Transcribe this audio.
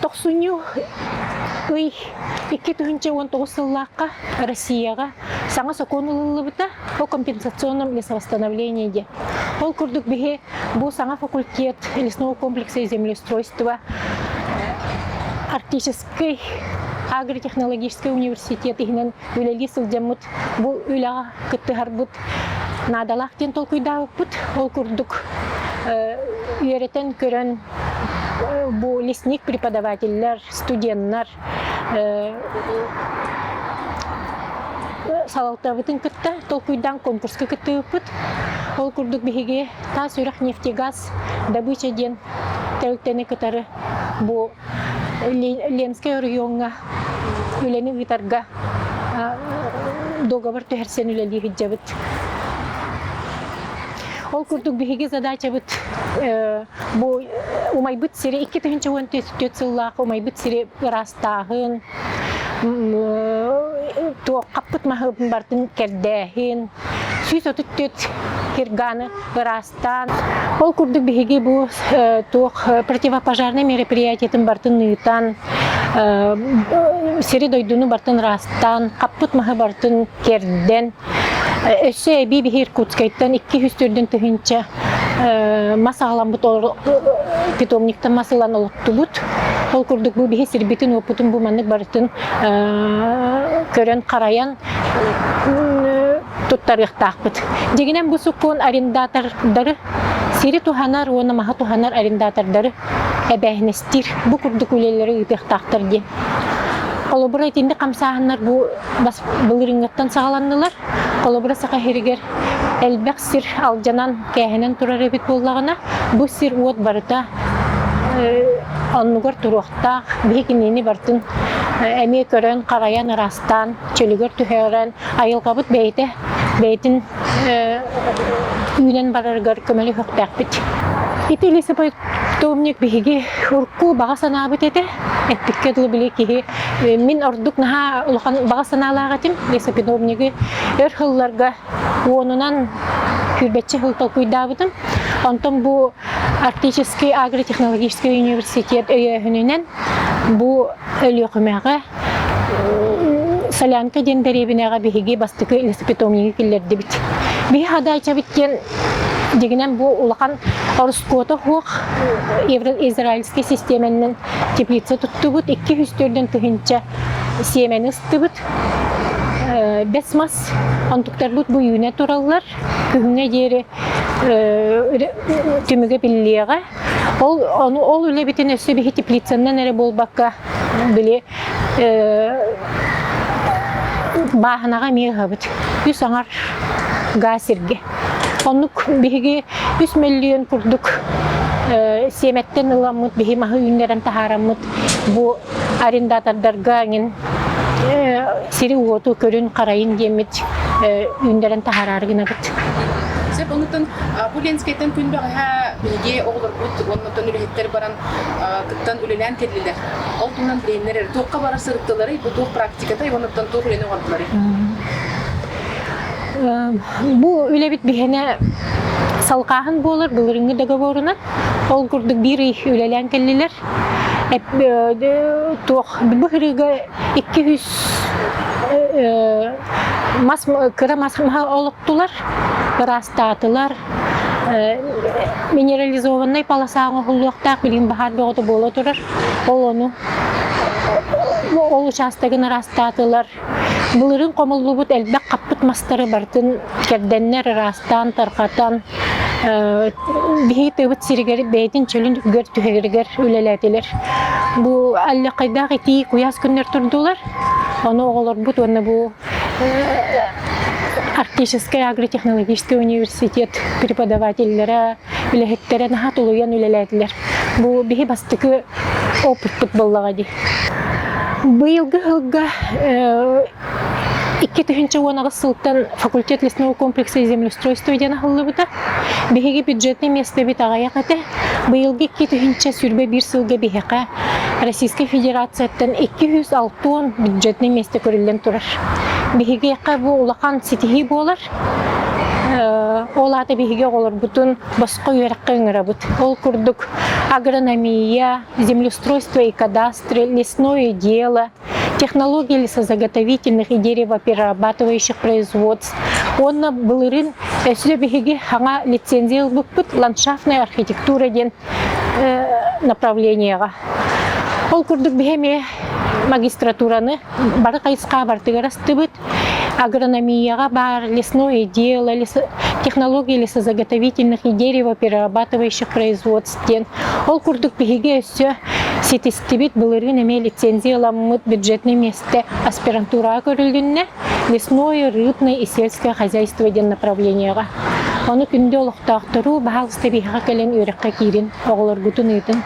Тохсунньу ый 2019 сыллаахха Россияҕа саҥа сокуон ылыллыбыта о компенсационном лесовосстановлении диэн. Ол курдук биһи бу саҥа факультет лесного комплекса и землеустройства Арктический агротехнологический университет иһинэн үлэлии сылдьаммыт бу үлэҕэ кыттыһарбыт наадалаах диэн толкуйдаабыппыт. Ол курдук үөрэтэн көрөн бу лесник преподавателлэр, студеннар салалтабытын кытта толкуйдаан конкурска кыттыбыппыт. Ол курдук биһиги Таас Үрэх нефтегаз добыча диэн тэрилтэни кытары бу Ленскэй оройуоҥҥа үлэни ыытарга договор түһэрсэн үлэлии сылдьабыт. Ол курдук биһиги задачабыт бу умайбыт сири 2014 сыллаах умайбыт сири ыраастааһын, туох хаппыт маһы барытын кэрдээһин, 134 кирганы ыраастаан, ол курдук биһиги бу туох противопожарнай мероприятиетын барытын ыытан, сири-дойдуну барытын ыраастаан, хаппыт маһы барытын кэрдэн, өссө эбии биһи Иркутскайтан 204 тыһыынча мас аҕаламмыт питомниктан мас ылан олоттубут. Ол курдук бу биһи сирбитин-уоппутун бу маннык барытын көрөн-харайан туттарыахтаахпыт. Дьиҥинэн бу сокуон арендатордары сири туһанар уонна маһы туһанар арендатордары эбээһинэстиир. Бу курдук үлэлэри ыытыахтаахтар диэн. Холобура итинник хамсааһыннар бу бас былырыыҥҥыттан саҕаланнылар. Холобура Саха сиригэр элбэх сир алдьанан, кээһэнэн турар эбит буоллаҕына, бу сир уот барыта оннугар туруохтаах. Биһи кинини барытын эмиэ көрөн, харайан, ыраастаан, чөлүгэр түһэрэн, айылҕабыт бэйэтэ бэйэтин үүнэн барарыгар көмөлөһүөхтээхпит. Ити лесопитомник биһиги урукку баҕа санаабыт этэ. Эппиккэ дылы били киһи мин ордук наһаа улахан баҕа санаалаах этим. Лесопитомнигы өр сылларга уонунан сүүрбэччэ сыл толкуйдаабытым. Онтон бу Арктический агротехнологический университет өйөөһүнүнэн бу Өлүөхүмэҕэ Солянка диэн дэриэбинэҕэ биһиги бастакы лесопитомнигы киллэрдибит. Биһи хадаачабыт диэн дьигинэн бу улахан ороскуота суох израильский систиэмэнэн теплица туттубут, 204 тыһыынча сиэмэни ыстыбыт. Бэс мас онтуктарбыт бу үүнэ тураллар. Күһүҥҥэ диэри түмүгэ биллиэҕэ. Ол ону ол үлэбитин өссө биһи теплицаннан эрэ буолбакка били бааһынаҕа эмиэ ыһабыт. Үс аҥар гаа сиргэ. Оннук биһиги үс мөллүйүөн курдук сиэмэттэн ыламмыт биһи маһы үүннэрэн таһаараммыт бу арендатордарга эҥин сири-уоту көрүн-харайын диэммит үүннэрэн таһаараары гынабыт. Сөп, онуттан бу Ленскэйтэн күн бэҕэһээ биһиги оҕолорбут уонна үлэһиттэр баран кыттан үлэлээн кэллилэр. Ол туһунан билиһиннэр эрэ туохха барар сырыттыларый, бу туох практикатай уонна туох үлэни оҥордуларый? Бу үлэбит биһиэнэ салҕааһын буолар былырыыҥҥы договорунан. Ол курдук биир ый үлэлээн кэллилэр. Туох бу сырыыга 200 мас кыра мас маһа олохтулар, ыраастаатылар. Минерализованнай полоса оҥоһуллуохтаах билигин баһаар бөҕөтө буола турар. Ол ону ол учаастагын ыраастаатылар. Былырыын хомуллубут элбэх хаппыт мастары барытын кэрдэннэр ыраастаан, тарҕатан, биһиги тыабыт сиригэр бэйэтин чөлүн үгэр түһэригэр үлэлээтилэр. Бу аллахайдаах итии куйаас күннэр турдулар. Ону оҕолорбут уонна бу Арктическай агротехнологическай университет преподавателлэрэ, үлэһиттэрэ наһаа тулуйан үлэлээтилэр. Бу биһи бастакы опыппыт буоллаҕа дии. Быйылгы сылга 2018 сылтан факультет лесного комплекса и землеустройства диэн аһыллыбыта. Биһиги бюджетный миэстэбит аҕыйах этэ. Быйылгы 2021 сылга биһиэхэ Российскай Федерацияттан 260 бюджетный миэстэ көрүллэн турар. Биһигиэхэ бу улахан ситиһии буолар. Ол аата биһиги оҕолорбутун босхо үөрэххэ ыҥырабыт. Ол курдук агрономия, землеустройство и кадастры, лесное дело, технология лесозаготовительных и деревоперерабатывающих производств. Уонна былырыын өссө биһиги хаҥа лицензия ылбыппыт ландшафтная архитектура диэн направлениеҕа. Ол курдук биһи эмиэ магистратураны бары хайысха бартыгар астыбыт. Агрономияҕа баар лесное дело, технология лесозаготовительных и деревоперерабатывающих производств диэн. Ол курдук биһиги өссө ситистибит былырыын эмиэ лицензия ыламмыт бюджетный миэстэ аспирантураҕа көрүлүннэ. Лесное, рыбное и сельское хозяйство диэн направлениеҕа. Ону күндү олохтоохтору баһаалыста биһиэхэ кэлэн үөрэххэ киирин, оҕолоргутун ыытын.